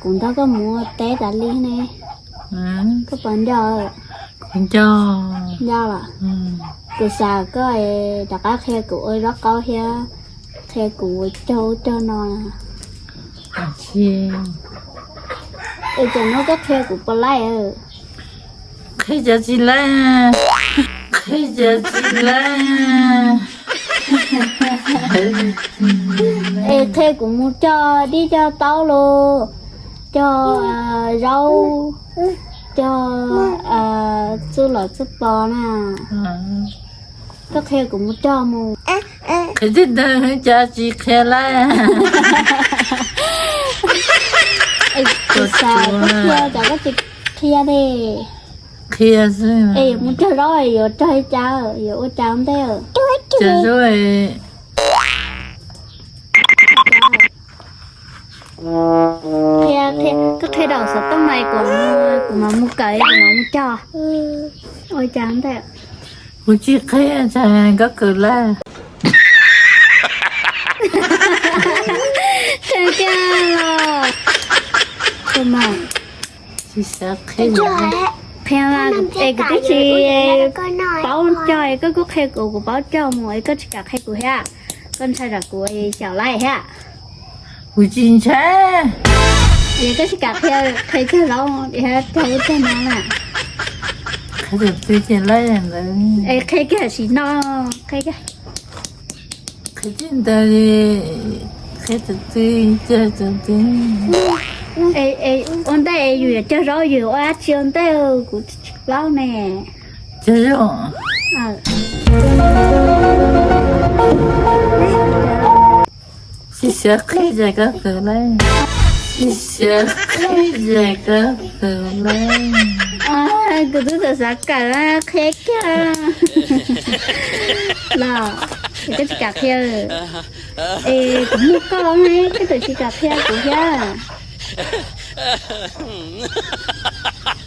Kuv nrog koj mus ua teb tas li ne. Koj puas nco? Nco. Nco los? Kuv xav koj rov qab qhia kuv ua zaub qaub thiab qhia kuv cog ub cog no. Es tam no koj qhia kuv puas laij? Qhia cov tsis laij, qhia cov tsis laij. Es qhia kuv mus cog dib cog taub los, cog zaub, cog txuj lom txuj pos na. Koj qhia kuv mus cog mus. Qhia tib tug cov tsis qhia laij. Kuv xav koj qhia, koj tsis qhia li. Qhia xwb. Es yuav mus cog zaub yuav cog li cas, yuav ua cas ntej? Cog zaub. Qhia, qhia, koj qhia daus xov tooj no kuv, kuv mam mus kawm, kuv mam mus cog. Ua cas ntej? Kuv tsis qhia, koj kawm lawm. Qhia tiag los? Tsis xav qhia. Qhia mas es kuv twb tsis paub cog es koj kuj qhia kuv, kuv paub cog mus es koj tsis kam qhia kuv thiab. Koj ntshai tsam kuv xyaum laij thiab. Kuv tsis ntshai. Es koj tsis kam qhia, qhia cog zaub thiab cog ub cog no na. Qhia tus twg cog laij ntawd. Es qhia kiag sim no, qhia kiag. Qhia tsis ntawd, qhia tus twg cog tus twg. Es ua ntej es yus yuav cog zaub yus ua dab tsi ua ntej kuv tsis paub ne. Cog zaub. Tsis xav qhia ces koj kawm lawm. Tsis xav qhia ces koj kawm lawm. Kuv twb xav xav kawm qhia kiag los. Es koj tsis kam qhia. Es kuv muaj koj ne, koj twb tsis kam qhia kuv thiab.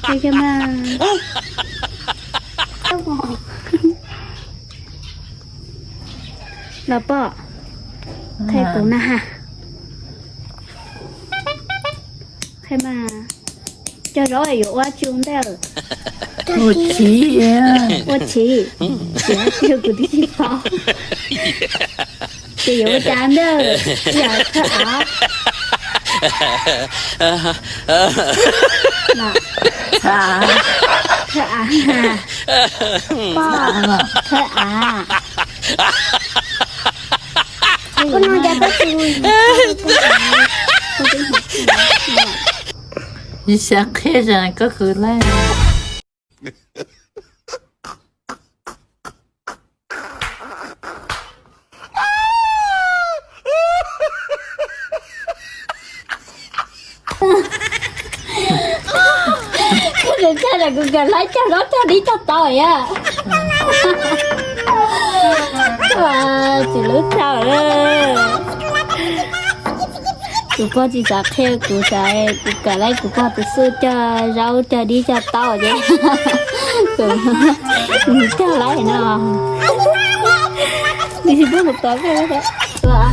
Qhia kiag mas. Los pom, qhia kuv na has. Qhia mas, cog zaub yuav ua tsi ua ntej? Ua tshis. Ua tshis, tsis ua tshis kuv twb tsis paub. Ces yuav ua cas ntej? Yog thawj av. Thawj av. Thawj av. Tsis xav qhia ces koj kawm lawm. Koj cog, kuv kawm laij cog zaub cog dib cog taub yom. Txiv lub thaum, kuv pog tsis xav qhia kuv, xav kuv kawm laij kuv pog tus xub cog zaub cog dib cog taub ces kuv cog laij no. Nws tsis pub kuv tuav koj, tuav.